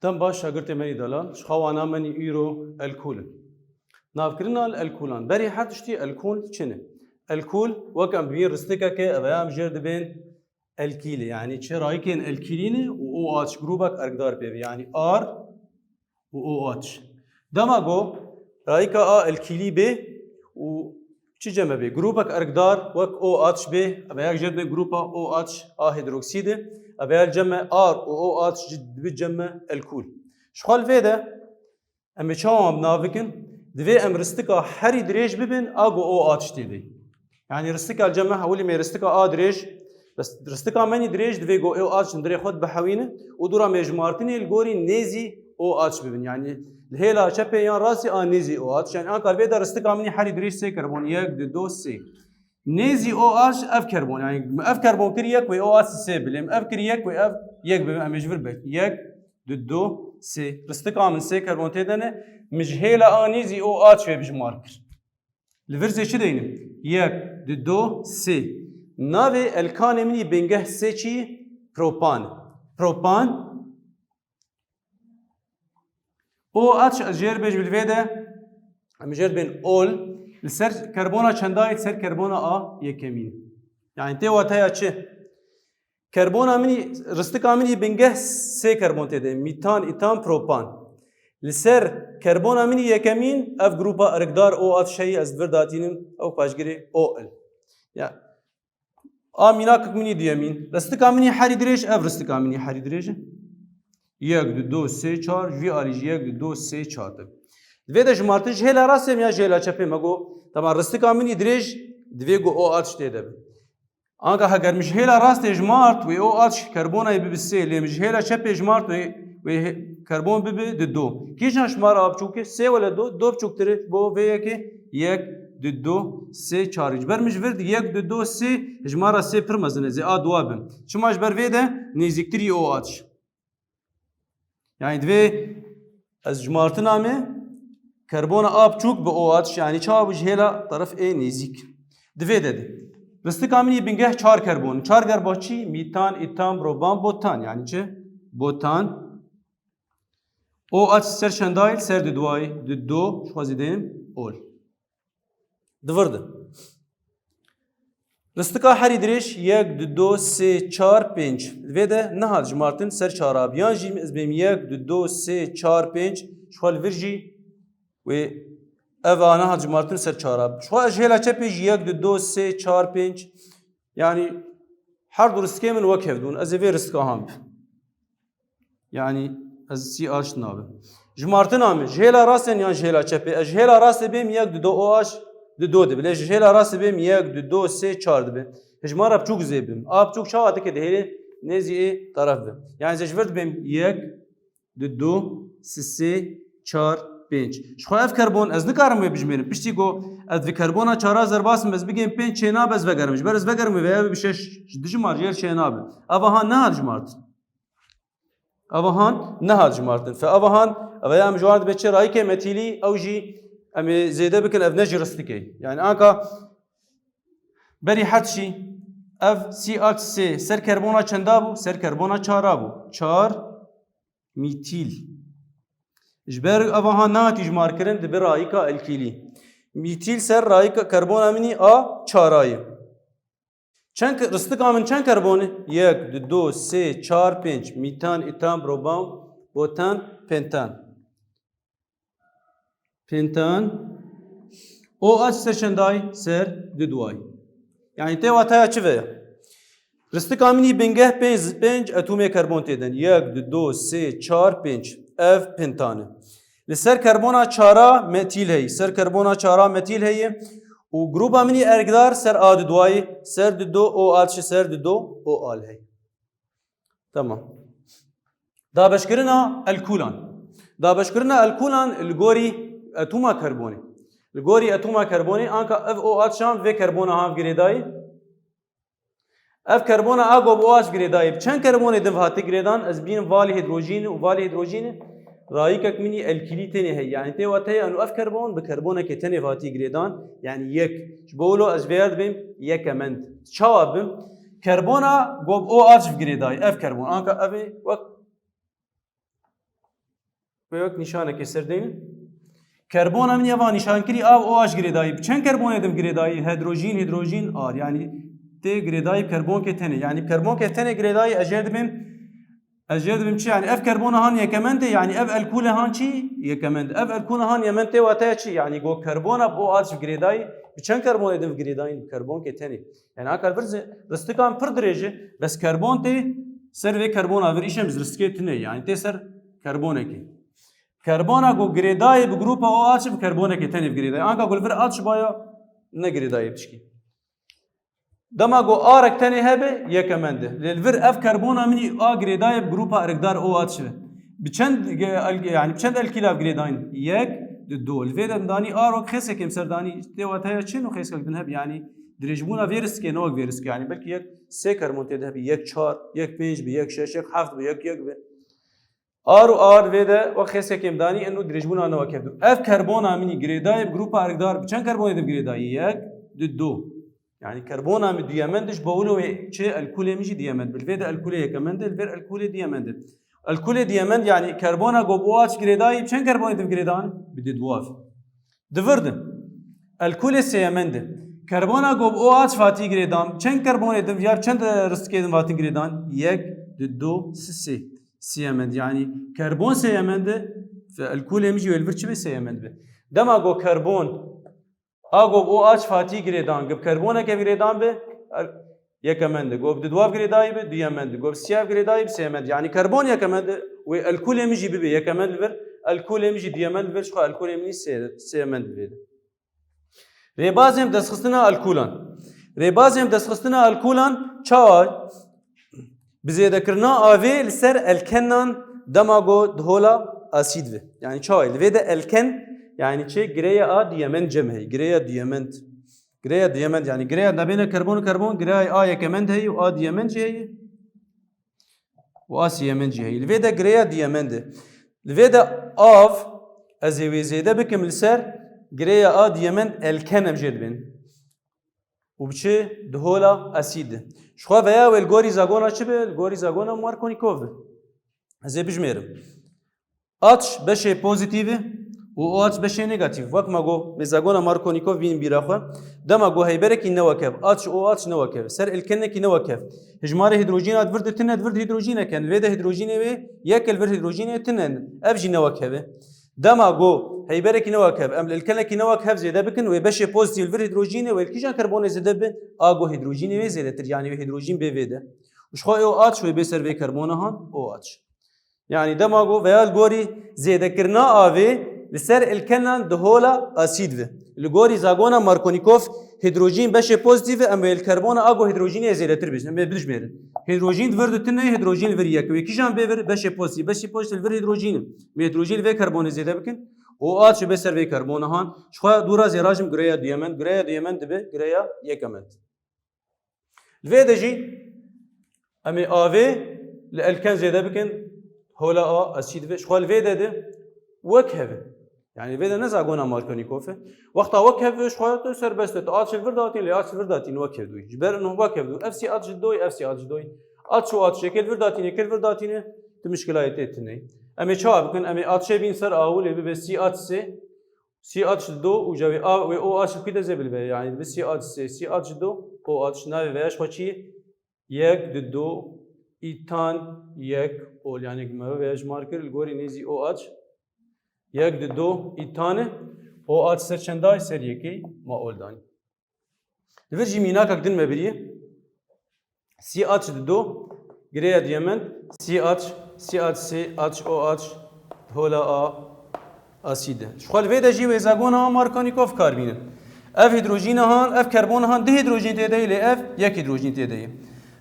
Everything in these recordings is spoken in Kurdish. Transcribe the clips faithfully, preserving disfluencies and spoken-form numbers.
Dem baş şagirtê me yî delal, ji xwe wana me yî îro elkûl in. Navkirina li elkûlan. Berî her tiştî elkûl çi ne? Elkûl, wek em dibînin ristikeke, ev ya em jêr dibên elkîlê. Yanî çi rayikên elkîlî ne û OH grûbek erkdar pê be. Yanî R û OH. Dema ku rayika A elkîlî bê û çi cem e bê? Grûpek erkdar wek OH bê, ev ya jêr dibên grûpa OH A hidroksîdê, ev ya cem e R û OH jî dibe cem e elkûl. Ji xwe li vê de em ê çawa em bi nav bikin? Divê em ristika herî dirêj bibin, a ku OH tê de. Yanî ristika li cem me hewilî me ristika A dirêj, bes ristika me nî dirêj divê ku OH hundirê xwe bihewîne û dûra mêjmartinê li gorî nêzî OH bibin. Yanî li hêla çepê yan rastê a nêzî OH. Yanî anka li vê de ristika min î herî dirêj sê karbon, yek, du, du, sê. Nêzî OH ev karbon. Yanî ev karbon kir yek wê OH sê bilêm. Ev kir yek wê ev yek bibin. Em ê ji vir be. Yek, du, du, sê. Ristika min sê karbon tê de ne. Min ji hêla a nêzî OH wê bijmar kir. Li vir zê çi deynim? Yek, du, du, sê. Navê elkanê min î bingeh sê çi? Propan. Propan. OH ez jêr bêjim li vê de. Em jêr bên ol. Li ser karbona çendayê? Li ser karbona a yekemîn. Yanî tê wateya çi? Karbona min î, ristika min î bingeh sê karbon tê de. Mîtan, îtan, propan. Li ser karbona min î yekemîn ev grûpa erkdar OH heyî, ez li vir datînim, ew paşgirê ol. Ya. A mînakek min î duyemîn. Ristika min î herî dirêj, ev ristika min î herî dirêj e. Yek, du, du, sê, çar, vî alî jî yek, du, du, sê, çar dibe. Divê de jimartin ji hêla rastê me ya ji hêla çepê me got. Teban ristika min î dirêj divê ku OH tê de be. Anka heger min ji hêla rastê jimart, wê OH karbonayê bibe sê, lê min ji hêla çepê jimart, wê, wê he-, karbon bibe du, du. Kîjan ji me re a biçûk e? Sê wele du, du biçûktir e, bo vê yekê yek, du, du, sê, çar. Ji ber min ji vir di yek, du, du, sê, ji me re sê pir mezin e, zê a dua bin. Çima ji ber vê de nêzîktirî OH. Yanî divê ez jimartina me karbona a biçûk bi OH, yanî çawa bû ji hêla teref ê nêzîk. Divê de de. Ristika min î bingeh çar karbon. Çar karbon çi? Mîtan, îtan, propan, butan. Yanî çi? Butan. OH ser çendayî, ser du duayî, du, du, ji xwe zî dênim, ol. Di vir de. Ristika herî dirêj yek, du, du, sê, çar, pênc. Li vê de nehat jimartin ser çar a bi. Yan jî ez bêm yek, du, du, sê, çar, pênc. Ji xwe li vir jî wê ev a nehat jimartin ser çar a bi. Ji xwe ez ji hêla çepê jî yek, du, du, sê, çar, pênc. Yanî her du ristikê min wek hev dibûn. Ez ê vê ristika han bi. Yanî ez sî aş nabe. Jimartina min ji hêla rastê yan ji hêla çepê? Ez ji hêla rastê bêm yek, du, du, OH, du, du dibe. Lê ji hêla rastê bêm yek, du, du, sê, çar dibe. Ji me re biçûk zê bim. A biçûk çawa dike dihêlê nêzî ê teref be. Yanî ez ji vir dibêm yek, du, du, sê, sê, çar, pênc. Ji xwe ev karbon ez nikarim wê bijmêrim. Piştî ku ez vê karbona çara zerbas bim, ez bigêm pênc çênabe ez vegerim. Ji ber ez vegerim wê veya bi şeş ji dijimar jêr çênabe. Eva han nehat jimartin. Eva han nehat jimartin. Fe eva han, eva ya em ji wan dibe çi rayikê metîlî, ew jî em ê zêde bikin, ev ne ji ristikê. Yanî anka berî her tişî ev C H sê ser karbona çenda bû? Ser karbona çara bû. Çar mîtîl. Ji ber eva han nehatî jimarkirin dibe rayika elkîlî. Mîtîl ser rayika karbona min î a çara ye. Çend ke-, ristika min çend karbon e? Yek, du, du, sê, çar, pênc. Mîtan, îtan, propan, butan, pentan. Pentan. OH ser çendayî? Ser du duayî. Yanî tê wateya çi ve? Ristika min î bingeh pênc, pênc atomê karbon tê de ne. Yek, du, du, sê, çar, pênc. Ev pentan e. Li ser karbona çara metîl heye. Ser karbona çara metîl heye. Û grûpa min î erkdar ser a du duayî, ser du du, OH ser du du, ol heye. Tamam. Dabeşkirina elkûlan. Dabeşkirina elkûlan li gorî etoma karbonê. Li gorî etoma karbonê, anka ev OH an vê karbona han girêdayî. Ev karbona a go bi OH girêdayî. Bi çend karbonê din hatî girêdan? Ez bînim valî hîdrojîn û valî hîdrojîn rayîkek min î elkîlî tenê heye. Yanî tê wateya û ev karbon bi karbonekê tenê hatî girêdan. Yanî yek. Ji bo wilo ez vêya dibêm yekemend. Çawa bim? Karbona go bi OH girêdayî. Ev karbon. Anka ev ê wek, Wek nîşanekê ser deynin. Karbona min ya va nîşankirî av OH girêdayî. Bi çend karbonê din girêdayî? Hidrojîn, hidrojîn, ar. Yanî tê girêdayî bi karbonkê tenê. Yanî bi karbonkê tenê girêdayî ez jê dibêm. Ez jê dibêm çi? Yanî ev karbona han yekemend e, yanî ev alkûle han çi? Yekemend. Ev alkûle han yekemend tê wateya çi? Yanî go karbona bi OH girêdayî, bi çend karbonê din girêdayî? Bi karbonkê tenê. Yanî aka vir zî ristikan pir dirêj e, bes karbon tê ser vê karbona vir, îşem ji ristikê tune, yanî tê ser karbonekê. Karbona ku girêdayê bi grupa OH bi karbonekê tenê bi girêdayê. Anka ku li vir H baya ne girêdayê bi tişkî. Dema ku arek tenê hebe, yekemend e. Lê li vir ev karbona min î a girêdayê bi grupa erekdar OH ve. Bi çend ge-, el-, yanî bi çend alkîla girêdayîn? Yek, di, du. Li vê de danî ar wek xêsekê em ser danî, tê wateya çi û xêskek din hebe. Yanî dirêjbûna vê riskê ne wek vê riskê. Yanî belkî yek sê karbon tê de hebe, yek çar, yek pênc bi, yek şeş, yek heft bi, yek yek bi. Ar û ar vê de wek xêsekê em danî, eno dirêjbûna ne wek hevdu. Ev karbona min î girêdayê bi grupa erekdar bi çend karbonê de girêdayî? Yek, di, du. Yanî karbona min duyemend ji bo wilo wê çi, alkûlê min jî duyemend. Bi vê de alkûlê yekemend e, li vê alkûlê duyemend e. Alkûlê duyemend yanî karbona go bi OH girêdayî bi çend karbonê de girêdan? Bi di duav. Di vir de. Alkûlê sêyemend e. Karbona go bi OH fatî girêdan, çend karbonê din viya, çend, e, ristikê din vatin girêdan? Yek, di, du, si, sê. Sêyemend. Yanî karbon sêyemend e, ve alkûlê min jî wê li vir çi be, sêyemend be. Dema go karbon, a go bi OH fatî girêdan, gi bi karboneke girêdan be, al-, yekemend e. Go bi di duav girêdayî be, duyemend e. Go bi sêyav girêdayî be, sêyemend. Yanî karbon yekemend e, wê alkûlê min jî bibe yekemend li vir, alkûlê min jî duyemend li vir, ji xwe alkûlê min jî sê-, sêyemend li vê de. Rêbazên destxistina alkûlan. Rêbazên destxistina alkûlan çawa? Bi zêdekirina avê li ser elkenan dema go dihola asîd ve. Yanî çawa? Li vê de elken, yanî çi? Gireya a duyemend cem heye. Gireya duyemend. Gireya duyemend, yanî gireya nabêne karbon û karbon, gireya a yekemend heye û a duyemend jî heye. Û a sêyemend jî heye. Li vê de gireya duyemend e. Li vê de av, ez ê wê zêde bikim li ser gireya a duyemend, elken em jê dibên. Û bi çi? Dihola asîd e. Ji xwe veya wê li gorî zagona çi be? Li gorî zagona Markonikov be. Ez ê bijmêrim. H beşê pozîtîf e û OH beşê negatîf. Wek ma got, vê zagona Markonikov bînin bîra xwe. Dema got heyberekî ne wek hev, H û OH ne wek hev, ser ilkenekî ne wek hev, hijmarê hîdrojîna di vir de tune, di vir de hîdrojînek hene. Vê de hîdrojînê wê yek e, li vir hîdrojînê tune ne. Ev jî ne wek hev e. Dema got heyberekî ne wek hev, em li ilkenekî ne wek hev zêde bikin, wê beşê pozîtîf li vir hîdrojînê, wê li kîjan karbonê zêde bi? A got hîdrojînê wê zêdetir, yanî wê hîdrojîn bê vê de. Ji xwe OH wê bê ser vê karbona han, OH. Yanî dema got veya li gorî zêdekirina avê li ser ilkenan dihola asîd ve. Li gorî zagona Markonikov hîdrojîn beşê pozîtîf e, em wê li karbona a got hîdrojînê zêdetir bêjin. Em ê bijmêrin. Hîdrojîn di vir de tune, hîdrojîn li vir yek. Wê kîjan bê vir? Beşê pozîtîf. Beşê pozîtîf li vir hîdrojîn e. Wê hîdrojîn li vê karbonê zêde bikin. OH bê ser vê karbona han. Ji xwe dûra zê rajim gireya duyemend. Gireya duyemend dibe gireya yekemend. Li vê de jî em ê avê li elken zêde bikin, hola a asîd ve. Ji xwe li vê de de wek hev e. Yanî vê de ne zagona Markonikov e. Wexta wek hev ve ji xwe tu serbest e. Tu H li vir datîn, lê H li vir datîn wek hev dûyî. Ji ber ino wek hev dû. Ev sî H ji doyî, ev sî H ji doyî. H û H yekê li vir datîn, yekê li vir datîne, tu mişkilayê tê tune. Em ê çawa bikin? Em ê H bîn ser awilê bibe sî H sê. Sî H di do û ca wê a, wê OH bi kî de zê bilibe? Yanî dibe sî H sê, sî H di do, OH navê veya ji xwe çi ye? Yek di do, îtan yek ol. Yanî me veya ji mar kir, li gorî nêzî OH. Yek di do, îtan e. OH ser çend dayê? Ser yekê ma ol danî. Li vir jî mînakek din me biriye. Sî H di do, gireya diyemend, sî H, sî H sê, H O H, hola a, asîd e. Ji xwe li vê de jî wê zagona a Markonikov kar bînin. Ev hîdrojîna han, ev karbona han, du hîdrojîn tê de ye, lê ev yek hîdrojîn tê de ye.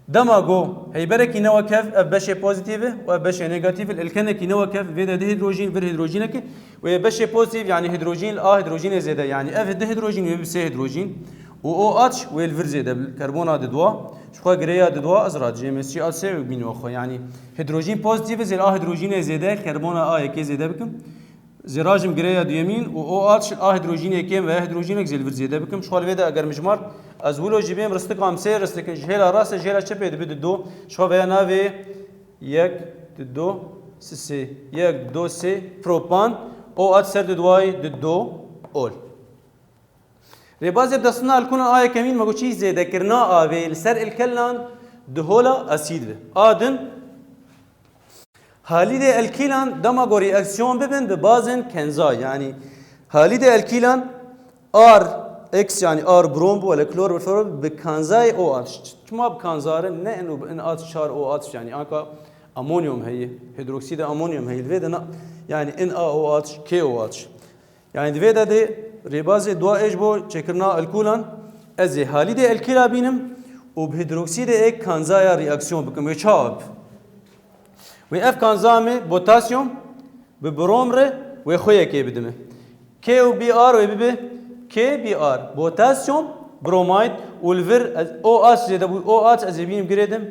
Dema go heyberekî ne wek hev, ev beşê pozîtîf e û ev beşê negatîf e, li ilkenekî ne wek hev, vê de du hîdrojîn, vir hîdrojînek e. Wê beşê pozîtîf, yanî hîdrojîn li a hîdrojînê zêde, yanî ev du hîdrojîn, wê bi sê hîdrojîn û OH wê li vir zêde bi karbona di dua. Ji xwe gireya di dua ez radijê me sî A sê wê bîne xwe, yanî hîdrojîn pozîtîf e, zê li a hîdrojînê zêde, karbona a yekê zêde bikim. Zê rajim gireya duyemîn û OH li a hîdrojînê yekê veya hîdrojînek zê li vir zêde bikim. Ji xwe li vê de eger mijmar ez wilo jî bêm ristika em sê ristikin, ji hêla rastê, ji hêla çepê dibe di do. Ji xwe veya navê yek di do, sisê, yek, du, sê, propan, OH ser di duayî, di du, ol. Rêbazê bi destina alkolan a yekemîn me got çi zêdekirina avê li ser alkolan di hola asîd be. A din, halîdê alkolan dema ku reaksiyon bibin bi bazên kenza, yanî halîdê alkolan R X, yanî R brom bû, wele klor bû, flor bû, bi kanzayê OH. Çima bi kanza re? Ne in û bi in H çar OH, yanî anka amonyum heye, hidroksîdê amonyum heye. Li vê de na, yanî in A O H, K O H. Yanî di vê de dê rêbazê dua ê ji bo çêkirina alkolan, ez ê halîdê alkola bînim û bi hidroksîdê ê kanzaya reaksiyon bikim. Wê çawa bi? Wê ev kanza me potasyum bi brom re wê xwe yekê bidime. K û B R wê bibe K B R, potasyum bromide û li vir ez, OH zêde bû, OH ez ê bînim girêdim,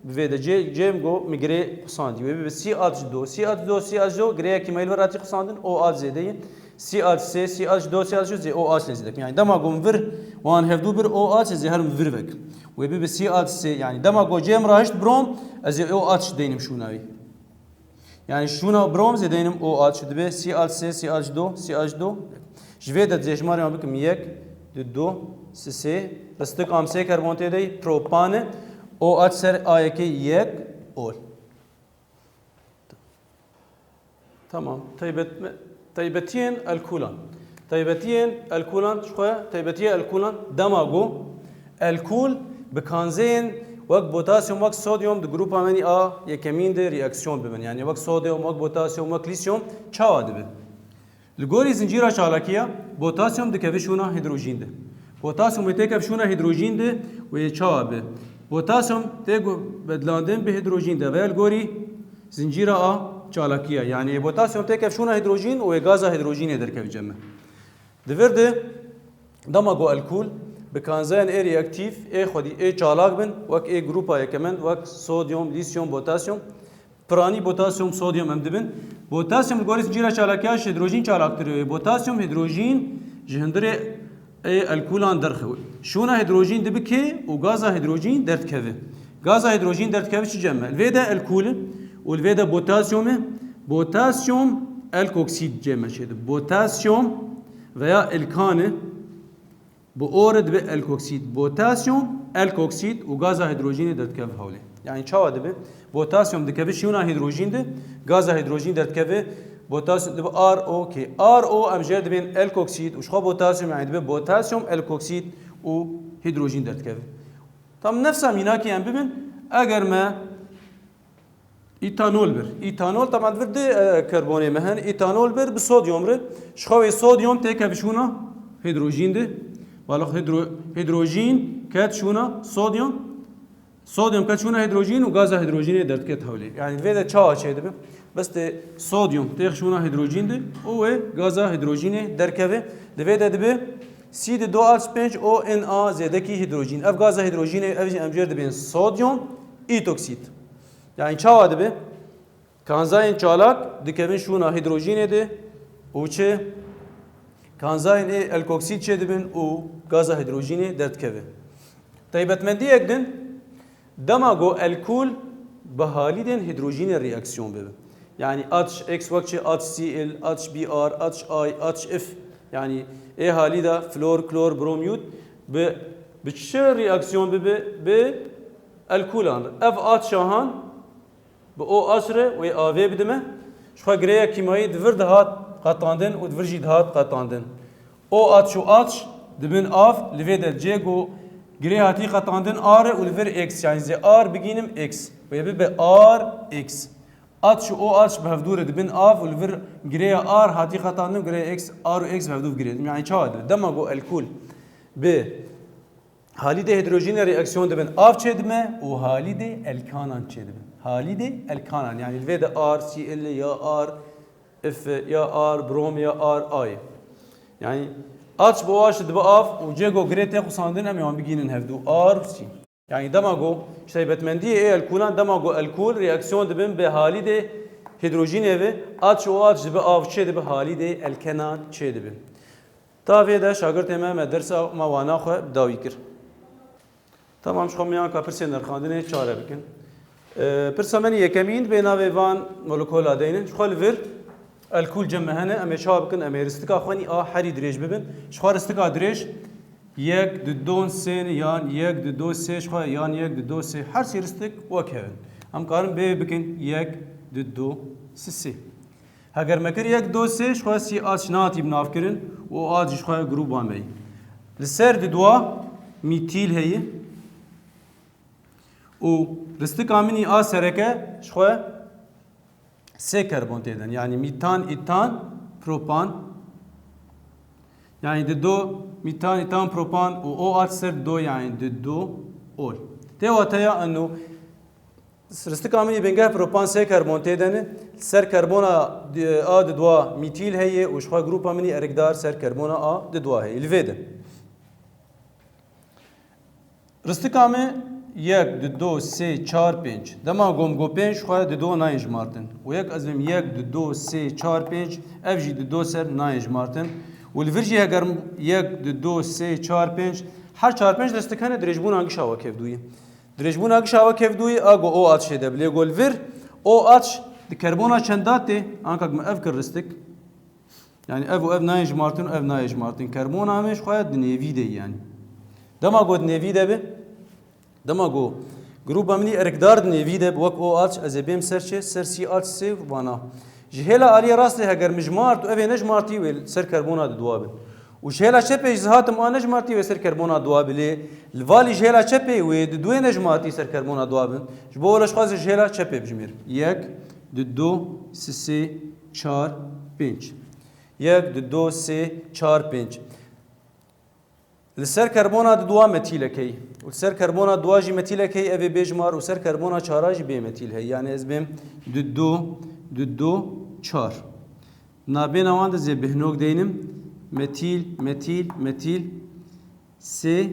bi vê de cê, cêm go min girê xusandî. Wê bibe C H du, C H du, C H du, girêya kîmayî li vir hatî xusandin, OH zêde ye. C H sê, C H du, C H du, zê OH lê zêde. Yanî dema go min vir wan hevdû bir, OH zê herim vir vek. Wê bibe C H sê, yanî dema go cêm rahişt brom, ez ê OH deynim şûna wî. Yanî şûna brom zê deynim OH dibe C H sê, C H du, C H du. Ji vê de dê hejmarê wan bikim yek, du, du, sisê, ristik am sê karbon tê de, propane, OH ser A yekê yek, ol. Tamam. Taybet-, taybetiyên alkolan. Taybetiyên alkolan, ji xwe taybetiya alkolan dema ku alkol bi kanzeyên wek potasyum, wek sodyum di grupa menî A yekemîn de reaksiyon bibin. Yanî wek sodyum, wek potasyum, wek lîsyum çawa dibe? Li gorî zincîra çalakiya, potasyum dikeve şûna hîdrojîn de. Potasyum wê têkev şûna hîdrojîn de, wê çawa be? Potasyum tê gu-, bedilandin bi hîdrojîn de veya li gorî zincîra A çalakiya. Yanî potasyum têkev şûna hîdrojîn û wê gaza hîdrojînê derkeve cem me. Di vir de dema ku alkol bi kanzayên ê reaktîf, ê xwedî, ê çalak bin, wek ê grupa yekemin, wek sodyum, lîsyum, potasyum, Piranî potasyum, sodyum em dibin. Potasyum li gorî zincîra çalakiya ji hîdrojîn çalaktir e. Potasyum hîdrojîn ji hundirê ê alkolan derxewe. Şûna hîdrojîn dibe kê û gaza hîdrojîn derdikeve. Gaza hîdrojîn derdikeve çi cem me? Li vê de alkol e û li vê de potasyum e. Potasyum alkoksîd cem me çêdibe. Potasyum veya alkan e. Bi O re dibe alkoksîd, potasyum, alkoksîd û gaza hîdrojînê derdikeve hewlê. Yanî çawa dibe? Potasyum dikeve şûna hîdrojîn de, gaza hîdrojîn derdikeve, potasyum dibe R O K. R O em jê re dibên alkoksîd û ji xwe potasyum, yanî dibe potasyum, alkoksîd û hîdrojîn derdikeve. Tam nefsa mînakê em bibin, eger me Îtanol bir. Îtanol, taban vir di, e, karbonê me hene. Îtanol bir bi sodyum re. Ji xwe wê sodyum têkeve şûna hîdrojîn de. Bala xwe hîdro-, hîdrojîn ket şûna sodyum. Sodyum ket şûna hîdrojîn û gaza hîdrojînê derdiket hewlê. Yanî vê de çawa çêdibe? Bes tê sodyum têx şûna hîdrojîn de û wê gaza hîdrojînê derkeve. Di vê de dibe C D du H pênc O N A zêdekî hîdrojîn. Ev gaza hîdrojînê, ev jî em jê re dibên sodyum îtoksîd. Yanî çawa dibe? Kanzayên çalak dikevin şûna hîdrojînê de û çi? Kanzayên ê alkoksîd çêdibin û gaza hîdrojînê derdikeve. Taybetmendiyek din, dema ku alkol bi halîdên hîdrojînê reaksiyon bibe. Yanî H X wek çi H C l, H B r, H I, H F. Yanî ê halîda flor, klor, bromyûd bi, bi çi reaksiyon bibe? Bi alkolan re. Ev H şahan Bi OH re wê avê bidime. Ji xwe girêya kîmayî di vir dihat qetandin û di vir jî dihat qetandin. OH û H dibin av, li vê de cê ku girê hatî qetandin R e û li vir X, yanî zê R bigînim X. Wê bibe R X. H û OH bi hevdû re dibin av û li vir girêya R hatî qetandin, girêya X, R û X bi hevdû girêdim. Yanî çawa dibe? Dema ku alkol bi Halîdê hîdrojînê reaksiyon dibin, av çêdibe û halîdê elkanan çêdibin. Halîdê elkanan, yanî li vê de R C l ya R F ya R brom ya R A ye. Yanî H bi OH dibe av û cê ku girê tê xusandin em ê wan bigînin hevdû R û C. Yanî dema ku ji taybetmendiyê ê elkolan, dema ku elkol reaksiyon dibin bi halîdê hîdrojînê ve, H û OH dibe av, çêdibe, halîdê elkenan çêdibin. Ta vê de şagirtê me, me dersa, me wana xwe bi dawî kir. Tamam, ji xwe miyan ka pirsên nirxandinê çare bikin. E, pirsa me yekemîn bê navê van molekola deynin. Ji xwe li vir elkûl cem me hene. Em ê çawa bikin? Em ê ristika xwe nî a herî dirêj bibin. Ji xwe ristika dirêj yek, du, do, sê yan yek, du, do, sê ji xwe yan yek, du, do, sê. Her sê ristik wek hev in. Em karin bê bikin yek, du, do, sê, sê. Heger me kir yek, du, sê, ji xwe sî aç nehatî bi nav kirin û aç ji xwe grûba me yî. Li ser du dua mîtîl heye û ristika min î a sereke ji xwe sê karbon tê de ne. Yanî mîtan, îtan, propan. Yanî du do mîtan, îtan, propan û o aç ser du do, yanî du do ol. Tê wateya eno. Ristika min î bingeh propan sê karbon tê de ne. Li ser karbona di-, a du dua mîtîl heye û ji xwe grûpa min î erikdar ser karbona a du dua heye. Li vê de. Ristika me yek, du, do, sê, çar, pênc. Dema gom go pênc, xwe du do nayên jimartin. Û yek ez bêm yek, du, do, sê, çar, pênc, ev jî du do ser nayên jimartin. Û li vir jî heger yek, du, do, sê, çar, pênc, her çar pênc ristik hene dirêjbûna gişa we kevdûyî. Dirêjbûna gişa we kevdûyî a go o aç jê de bilê go li vir o aç di karbona çenda tê, anka me ev kir ristik. Yanî ev û ev nayên jimartin û ev nayê jimartin. Karbona me ji xwe di nêvî de ye yanî. Dema go di nêvî de be, dema go grûpa min î erikdar di nêvî de be, wek o aç, ez ê bêm ser çi? Ser sî aç sê vana. Ji hêla aliyê rastê heger min jimart û ev ê nejimartî wê ser karbona di dua bin. Û ji hêla çepê jî hatim a nejimartî wê ser karbona dua bilê. Li valî ji hêla çepê wê di duê nejimartî ser karbona dua bin. Ji bo wele ji xwe ji hêla çepê bijimêrim. Yek, du, do, sê, sê, çar, pênc. Yek, du, do, sê, çar, pênc. Li ser karbona di dua metîlek heye. Û li ser karbona dua jî metîlek heye, ev ê bêjmar û ser karbona çara jî bê metîl heye. Yanî ez bêm du, do, du, do, çar. Nabêna wan de zê bihnog deynim. Metîl, metîl, metîl. Sê,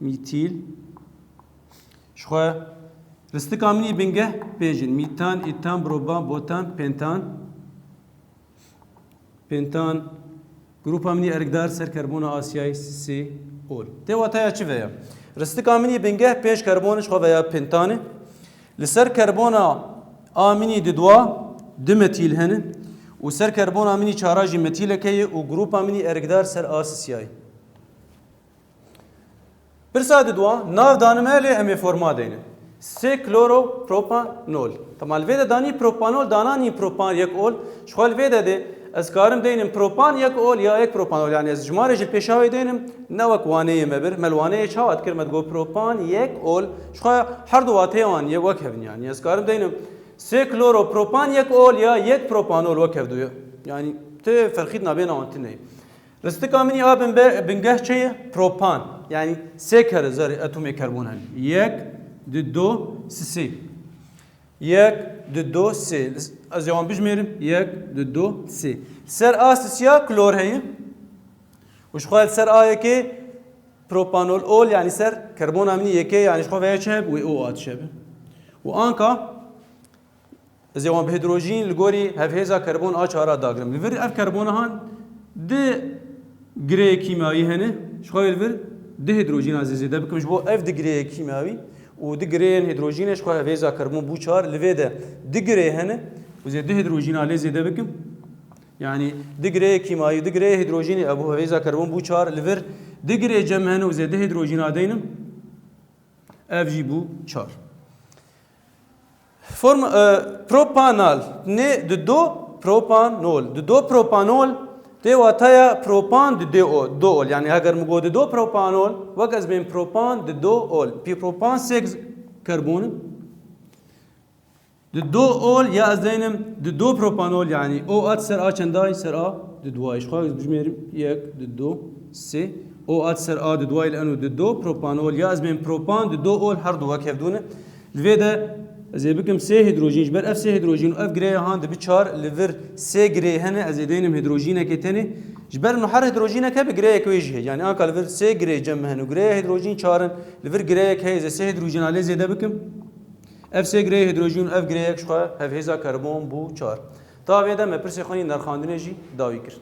mîtîl. Ji xwe ristika min î bingeh pênc in. Mîtan, îtan, broban, botan, pentan. Pentan, grûpa min î erikdar ser karbona Asyayê sê ol. Tê wataya çi veya? Ristika min î bingeh pênc karbon ji xwe veya pentan e. Li ser karbona a min î di dua du metîl hene û ser karbona min î çara jî metîlek heye û grûpa min î erikdar ser a sisiyayê. Pirsa di dua, nav danime lê em ê forma deynin. Sê kloropropanol. Tema li vê de danî propanol, dana nî propan yek ol. Ji xwe li vê de dê ez karim deynim propan yek ol ya yek propanol. Yanî ez jimarê ji pêşa wê deynim, ne wek waneyê me bir. Me li waneyê çawa dikir, me digot propan yek ol. Ji xwe her du wateyê wan yê wek hev in yanî. Ez karim deynim sê kloropropan yek ol ya yek propanol wek hev du ye. Yanî ti ferqî di nabêna wan tune ye. Ristika min î a binbe-, bingeh çi ye? Propan. Yanî sê kere zerê atomê karbon hene. Yek, du, do, sê, sê. Yek, du, do, sê. Ez ê wan bijmêrim. Yek, du, do, sê. Ser a sisiya klor heye. Û ji xwe li ser a yekê propanol ol, yanî ser karbona min î yekê, yanî ji xwe veya çi hebe? Wê o aç hebe. Û anka Ez ê wan bi hidrojîn li gorî hevhêza karbon a çara dagirim. Li vir ev karbona han du gireyê kîmyawî hene. Ji xwe li vir du hidrojîna zê zêde bikim. Ji bo ev du gireyê kîmyawî û du gireyên hidrojînê ji xwe hevhêza karbon bû çar. Li vê de du girê hene û zê du hidrojîna lê zêde bikim. Yanî du gireyê kîmyawî, du gireyê hidrojînê, ev bû hevhêza karbon bû çar. Li vir du girê cem hene û zê du hidrojîna deynim. Ev jî bû çar. Form, e, propanal, ne, du do propanol. Du do propanol, tê wataya propan du dê o, do ol. Yanî heger min got du do propanol, wek ez bêm propan du do ol. Pî propan sek karbon in. Du do ol ya ez deynim du do propanol, yanî o aç ser a çendayî, ser a du duayî. Ji xwe ez bijmêrim yek, du, do, sê. O aç ser a du duayî li eno du do propanol ya ez bêm propan du do ol her du wek hev du ne. Li vê de ez ê bikim sê hidrojîn, ji ber ev sê hidrojîn û ev girêya han dibi çar, li vir sê girê hene, ez ê deynim hidrojînekê tenê. Ji ber min her hidrojînek hebe girêyek wê jî heye. Yanî anka li vir sê girê cem hene û girêya hidrojîn çar in, li vir girêyek heye, ez ê sê hidrojîna lê zêde bikim. Ev sê girêyê hidrojîn û ev girêyek ji xwe hevhêza karbon bû çar. Ta vê de me pirsê xwe yî nerxandinê jî dawî kir.